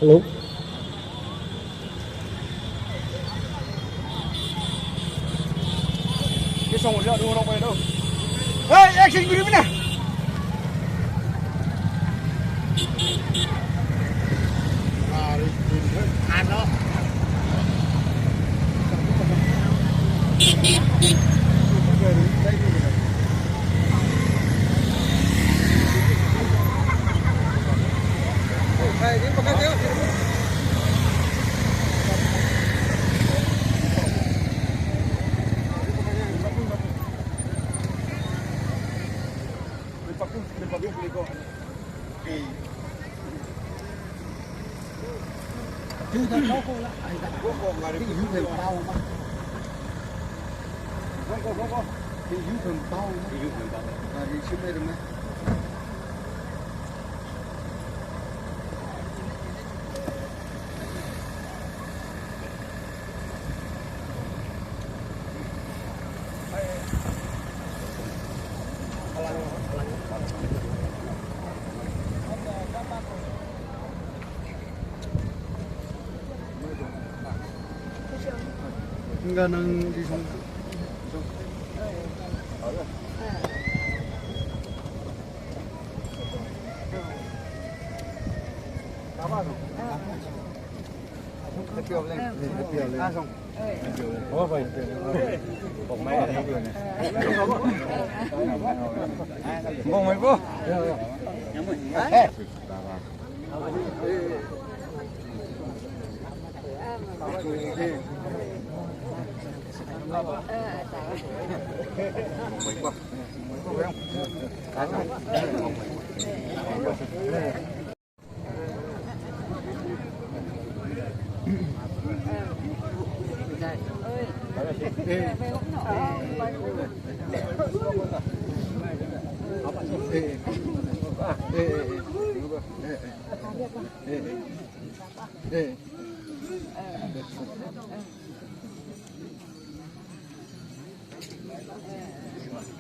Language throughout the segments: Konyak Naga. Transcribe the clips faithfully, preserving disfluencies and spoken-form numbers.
Hello. Hey, action group na. Enggak nang di sana.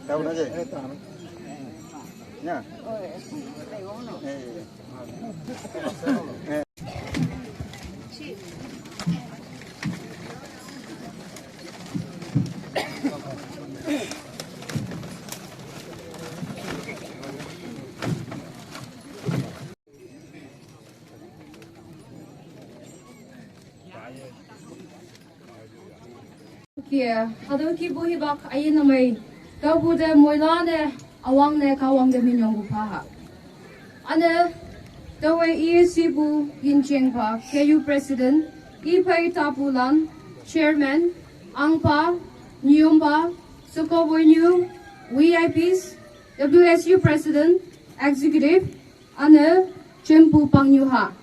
Tahu aja. Ya. Kia, hado ki buhi bak ayin namai. Kau bu de moila ne, awang ne, kawang de minyong bu paha. Ane, tawe E A C bu yin cheng pa, K U President, Ipai Tapulan, Chairman, Angpa, Nyumba, Soko Boinyu, V I Ps, W S U President, Executive, ane, Chempu Pangnyuha.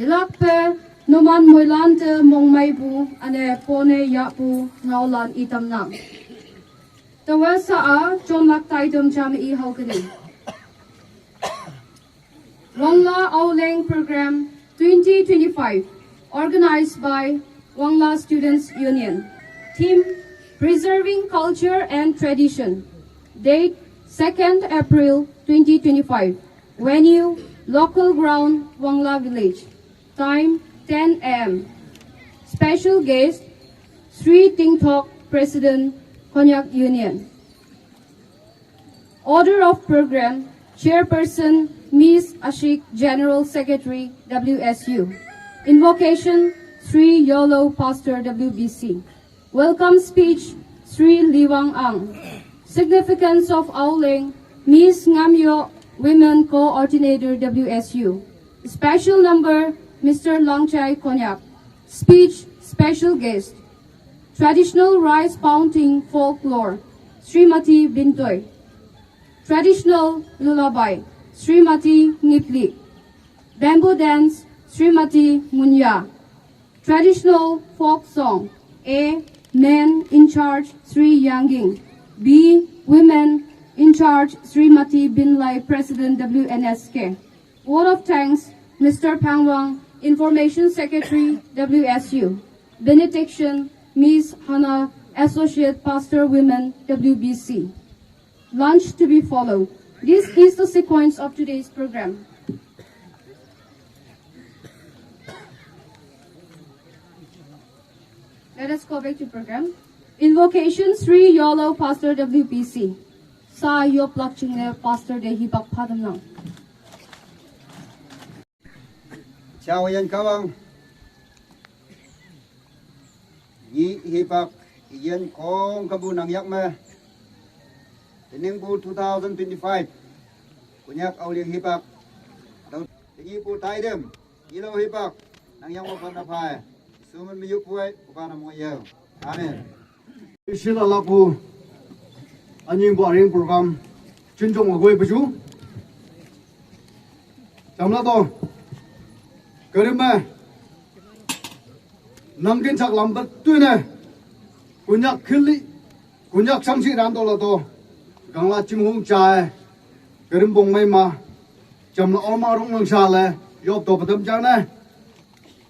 Ilak pe numan moilan te mongmai pu ane pone ya pu ngaulan itam nang. Tawasa a chonlak taitam cham i haukani. Wangla Auleng Program twenty twenty-five, organized by Wangla Students Union. Theme, Preserving Culture and Tradition. Date, second April twenty twenty-five. Venue, local ground, Wangla Village. Time, ten a m. Special guest, Sri Tingthok, President, Konyak Union. Order of program, Chairperson, Miss Ashik, General Secretary, W S U. Invocation, Sri Yolo, Pastor, W B C. Welcome speech, Sri Liwang Ang. Significance of Auleng, Miss Ngamyo, Women Coordinator, W S U. Special number, Mister Langchai Konyak. Speech, special guest. Traditional rice pounding folklore, Srimati Bintoi. Traditional lullaby, Srimati Ngipli. Bamboo dance, Srimati Munya. Traditional folk song, A, men in charge, Sri Yangging. B, women in charge, Srimati Binlai, President W N S K. Word of thanks, Mister Pangwang, Information Secretary, W S U. Benediction, Miss Hannah, Associate Pastor, Women, W B C. Lunch to be followed. This is the sequence of today's program. Let us go back to program. Invocation, Sri Yolo, Pastor W P C. Sa Yoplak Chingne, Pastor de Hibak Padamnang. Chao yan kawang. Yi hipak yen kong kabu nang yak me. Tening bu two thousand twenty-five. Kunyak auliang hipak. Tau tening bu taidem. Ilo hipak. Nang yang wapan apai. Suman miyuk puai. Upana mo yau. Amen. Sila lapu anying bu aring program chinchong agoi paju. Chamla to. Karim me. Nangkin chak lam bat tu ne. Kunyak khili. Kunyak samsi ran to la to. Gangla chinghung chai. Karim bong mai ma. Chamla oma rong nang sa le. Yop to patam chang ne.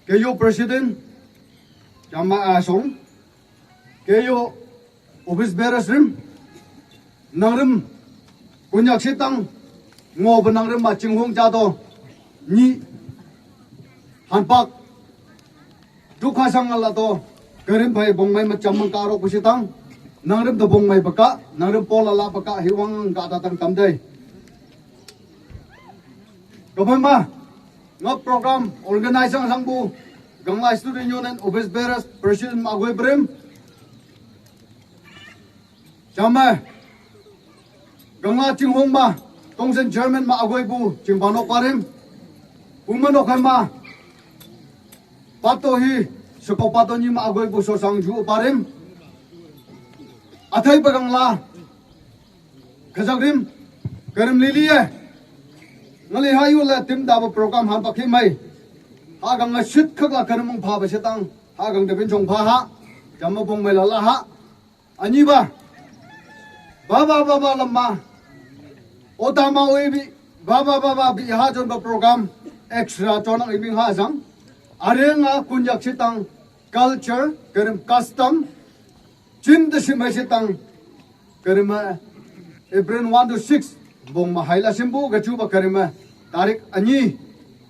Ke yo president. Chama asong. Ke yo office bearers rim, nangrim, kunyak sitang, ngo ba nangrim ma chinghung cha to, ni, hanpak, dukha sang ala to, karim bai bong mai ma cham mang karo ku sitang, nangrim to bong mai baka, nangrim pola la baka, hiwang ka ta tang kam dai. Kapan ma, nga program organizing sang bu, Gangla Student Union and Office Bearers President ma agoi brim. Chama, Gangla Chinghung ma, Tongsen Chairman ma agoi bu, Chingpanok parim. Puma nok ma, Pato hi, Seko Pato ni ma agoi bu so sang ju parim. Athai pa Gangla, Kazak rim, karim lili ye. Ngali hayu le tim da ba program han pakhi mai. Ha gang nga shit khak la karim mong pha ba shetang. Ha gang da bin chong pha ha. Jam ma bong mai la la ha. Ani ba. Ba ba ba ba lama. Ota ma oi bi. Ba ba ba ba bi ha jon ba program. Extra chonang ibing ha jang. Are nga kunyak shetang. Culture, karim custom. Chin da shim hai shetang. Karim April one to six bong ma hai la shim bu ga chu ba karim tarik ani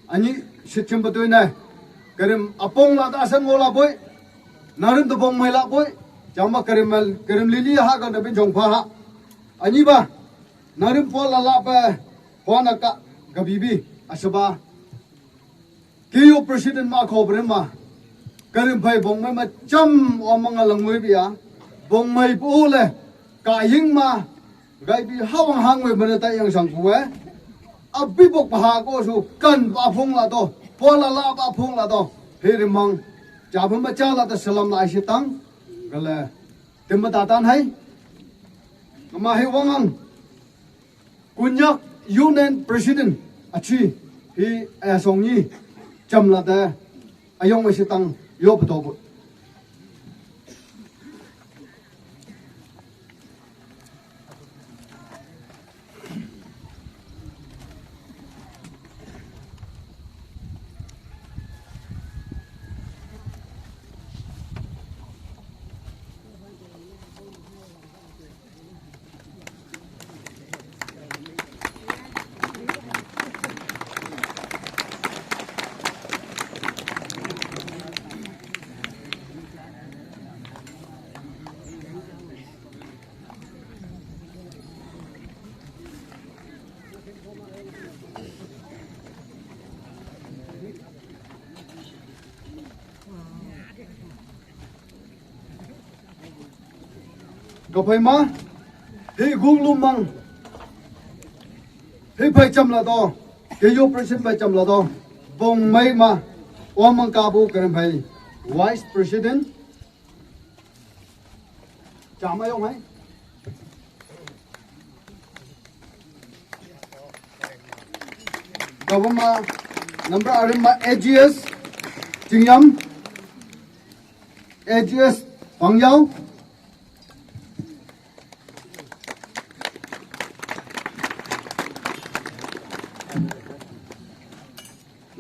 ani shit shim ba tu ne. Karim apong la da san ngo la boy. Narin to bong mai la boy. Jama karim karim lili ha ga da bin jong pha ha. Ani ba. Narin po la la pa. Ho na ka ga bibi. Asaba. Kiyo president ma ko brem ma. Karim phai bong mai ma cham o ma nga lang ngoi bia. Bong mai pu le. Ka ying ma. Gai bi hawang hang ngoi ma ta yang sang ku we. Abi bok pa ha ko su kan ba phung la to. Po la la ba phung la to. He ri mang. Ja ba ma cha la ta salam la ai shi tang. Ga le. Tim ma ta tan hai. Ma he wang ang. Kunyak Union President achi hi ayasong ni chamla te ayong masitang yo patobo. Ka phai ma, hi gung lum mang, hi phai cham la do, hi yo president phai cham la do, bong mai ma, o mang ka bu karen phai, vice president, cham ma yong hai. Ka bu ma, number arim ma A G S, Chingyam, A G S Pangyao.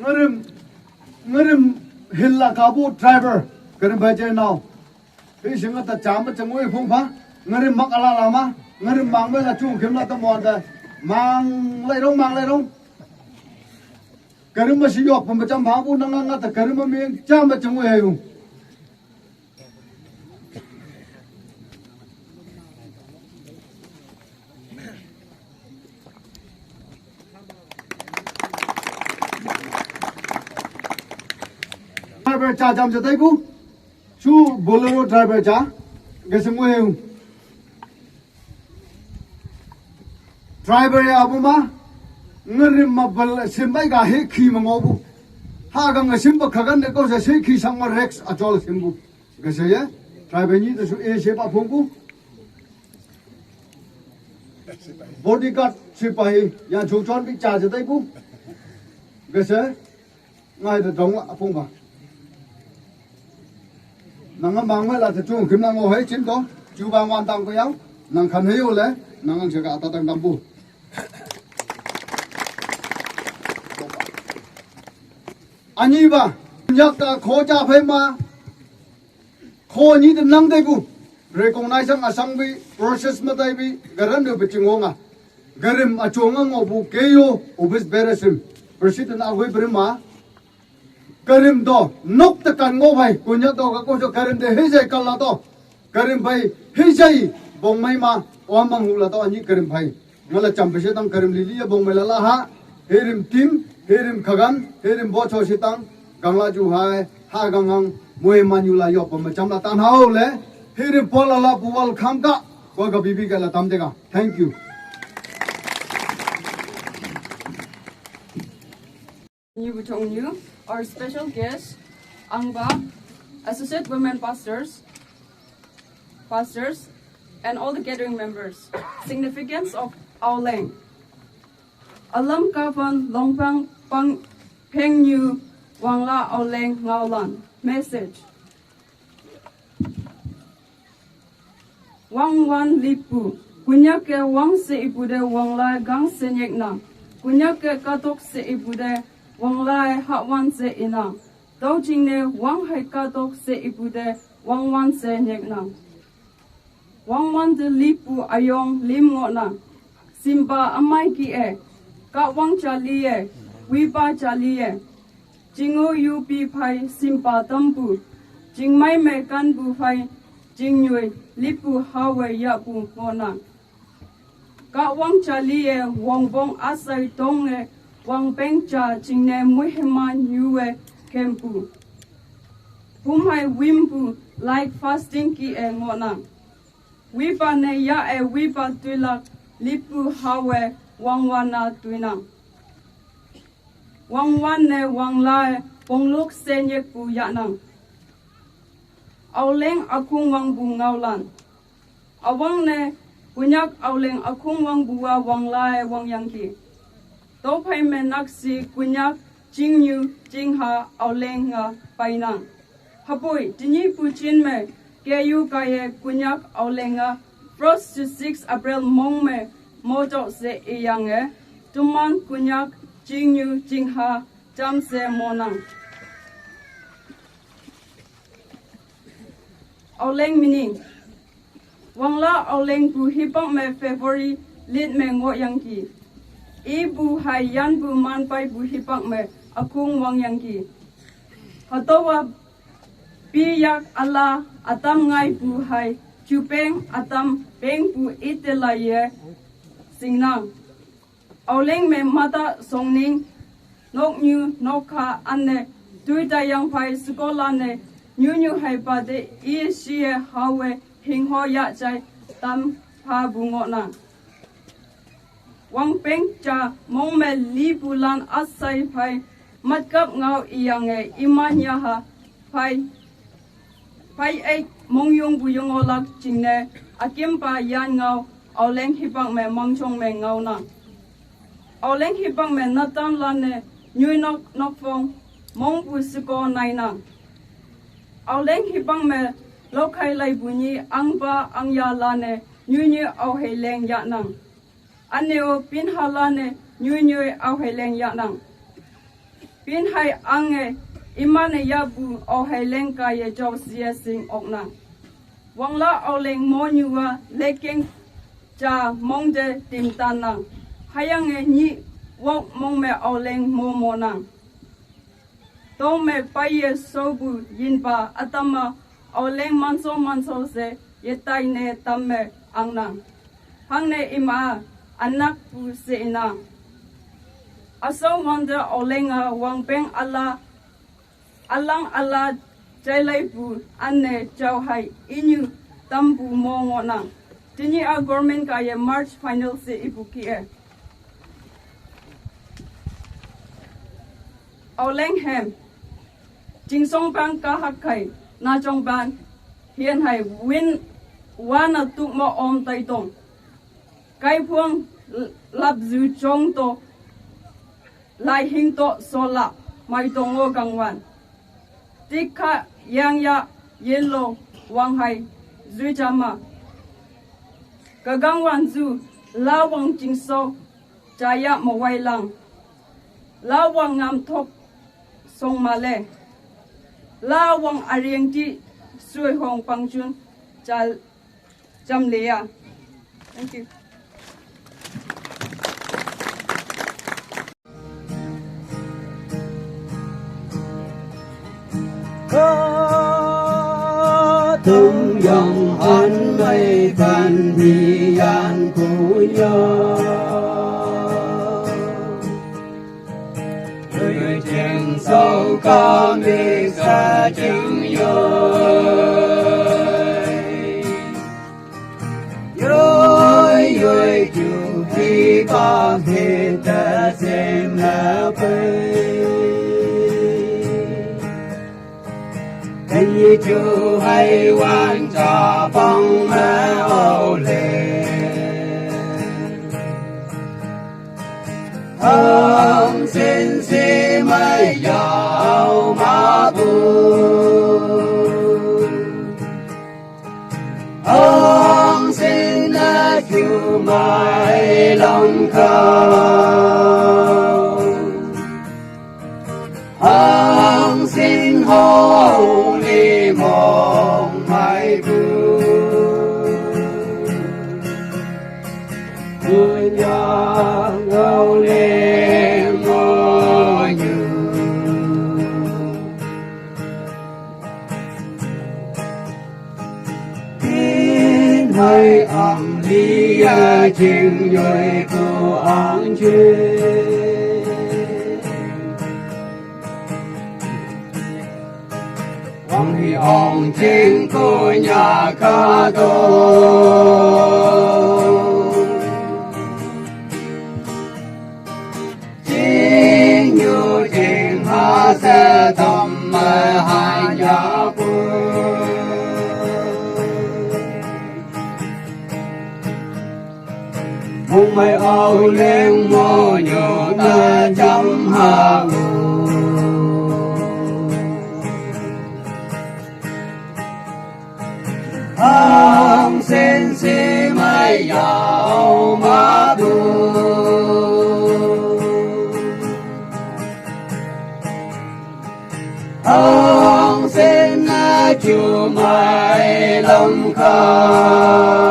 Ngarim, ngarim hilla kabu driver, ngarim baje now. Hi singa ta chama changui phung pha, ngarim mak ala lama, ngarim mang me la chung kim la ta mon ta, mang lai rong, mang lai rong. Ngarim ma si yok pha ma cham pha bu nang nga ta ngarim ma ming chama changui hayu. Driver cha jam ja tai bu. Chu Bolero driver cha. Ga se ngoi hu. Driver ya bu ma. Ngarim ma bal sim bai ga he khi ma ngo bu. Ha ga ngasim ba khagan de ko se se khi sang ma Rex a chol sim bu. Ga se ye. Driver ni de su e se ba phong bu. Bodyguard sipahi ya chu chon bi cha ja tai bu. Ga se. Ngai da dong a phong ba. Nang a mang ma la ta chu kim nang o hai chin to. Chu ba wan tang ko yang. Nang khan hai o le. Nang ang se ga ta tang dam bu. Ani ba. Yak ta kho cha phai ma. Kho ni de nang tai bu. Recognize ang asang bi. Process ma tai bi. Garan de bi ching o nga. Garim a chong ang o bu ke yo. Obis beresim. President a goi brim ma. Karim do, nok ta kan ngo phai, kunya do ka ko jo karim de hijai kala do. Karim phai, hijai bong mai ma, o mang hu la do ani karim phai. Ngala cham pese tang karim lili ya bong mai la la ha. Hirim tim, hirim khagan, hirim bo cho si tang, gang la ju hai, ha gang hang, moi man yu la yo pa ma cham la tan hao le. Hirim po la la pu wal kham ka, ko ka bibi ka la tam de ka. Thank you. New Butong New, our special guests, Angba, Associate Women Pastors, Pastors, and all the gathering members. Significance of Auleng. Alam Kavan Longpang Pang Peng New Wangla Auleng Ngaulan. Message. Wang wan lipu. Kunyak ke wang se ipude wang lai gang se nyek na. Kunyak ke katok se ipude wang lai hak wan se ina. Tau ching ne wang hai katok se ipude wang wan se nyek na. Wang wan de lipu ayong lim ngo na. Simpa amai ki e. Ka wang cha li e. Wipa cha li e. Chingo yu pi phai simpa tampu. Chingmai me kan bu phai. Chingnyui lipu hawe ya pu ngo na. Ka wang cha li e wang bong asai tong e wang peng cha ching ne muhima nyu e kempu. Pum hai wimpu like fasting ki e ngo na. Wipa ne ya e wipa tuilak lipu hawe wang wana tuinang. Wang wan ne wang lai pongluk senyek pu yanang. Auleng akung wang bu ngaulan. Awang ne kunyak auleng akung wang bu wa wang lai wang yangki. Tophai me naksi kunyak chingyu chingha auleng nga painang. Hapoi, tini puchin me, K U K ye kunyak auleng nga, first to six April mong me, mojo se iyang e, tuman kunyak chingyu chingha cham se monang. Auleng meaning. Wangla auleng bu hipak me February lit me ngo yangki. I bu hai yan bu man pai bu hipak me akung wang yangki. Hatowa piyak ala atam ngai bu hai chupeng atam peng bu itela ye singnang. Auleng me mata songning, nok nyu, nok kha, anne, tui ta yang phai, skola ne, nyu nyu hai pa de, i si e, hawe, hing ho ya chai, tam, pha bu ngo na. Wang peng cha, mong me li bu lan asai phai, mat kap ngau i yang e, i man ya ha, phai, phai ei mong yung bu yung o lak ching ne, akim pa yan ngau, auleng hipak me mang chong me ngau na. Auleng hipak me natan la ne, nyui nok nok phong, mong bu siko nai na. Auleng hipak me, lokhai lai bu ni, ang pa ang ya la ne, nyui nyui au hei leng ya nang. Ane o pin ha la ne, nyui nyui au hei leng ya nang. Pin hai ang e, iman e ya bu au hei leng ka ye jok sia sing ok nang. Wangla auleng mo nyu wa lekeng cha mong de tim tan nang. Hayang e nyi wok mong me auleng mo mo nang. Tong me pai ye so bu yin pa atama auleng manso manso se ye tai ne tam me ang nang. Hang ne ima anak bu se ina. Aso wang de auleng a wang peng ala Alang ala chailaipu anne chao hai inyu tampu mo ngonang. Tini a government ka ye March final se ipu ki e. Auleng hem. Chingsong pang kahak kai. Na chong pang. Hien hai win wana tuk mo om tai tong. Kai phuang lap zu chong to. Lai hing to sola, mai tong o gangwan. Tik kha yang ya, yen lo, wang hai, zui chama. Ka gangwan zu, la wang ching so, cha ya mo wai lang. La wang ngam thok, song ma le. La wang ariang ti, sui hong pang chun, cha cham le ya. Thank you. Tung yong an mai tan ni yan ku ya. Lui jing so ka mi sa jing yo. Yoi yoi ju hi ba he ta zen na pai. Kan yi ju hai wan cha bang ma o le. Hong sin si mai yao ma bu. Hong sin na ju mai long kau. Hong sin hong li mong mai bu. Kunya ngau le mo nyu. Tin hai ang lia jing yoi ko ang jing. Wang hi ong jing ko nya ka do. Jing yu jing ha se tam ma ha ya bu. Mong mai au leng mo nyu ta jam ha u. Hong sin si mai yao ma bu. Hong sin na ju mai long kau.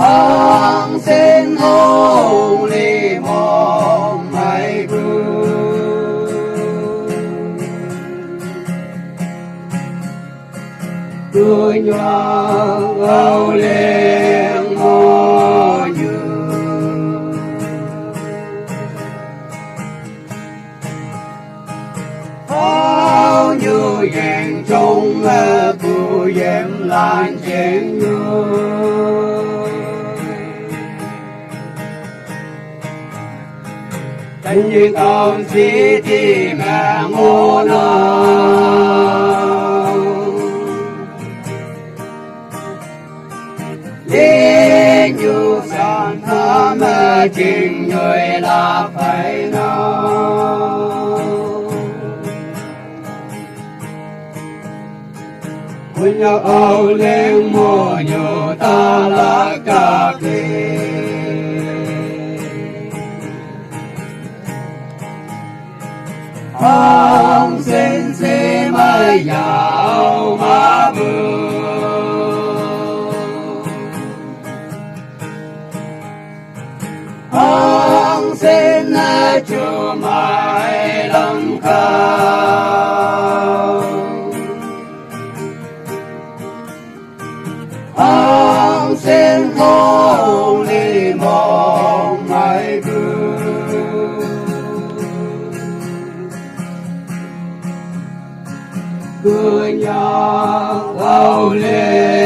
Hong sin hong li mong mai bu. Tu nyuang au leng mo nyu. Hao nyu yeng chong me bu yem lan jeng nyu. Tan yi kaun si ti me ngo na. Lin yu san ha ma jing yoi la pai na. Kun ya au leng mo nyu ta la ka ke. Hong sin si ma yao ma bu. Hong sin na ju mai long kau. Hong sin hong li mong mai bu. Kenyang kau le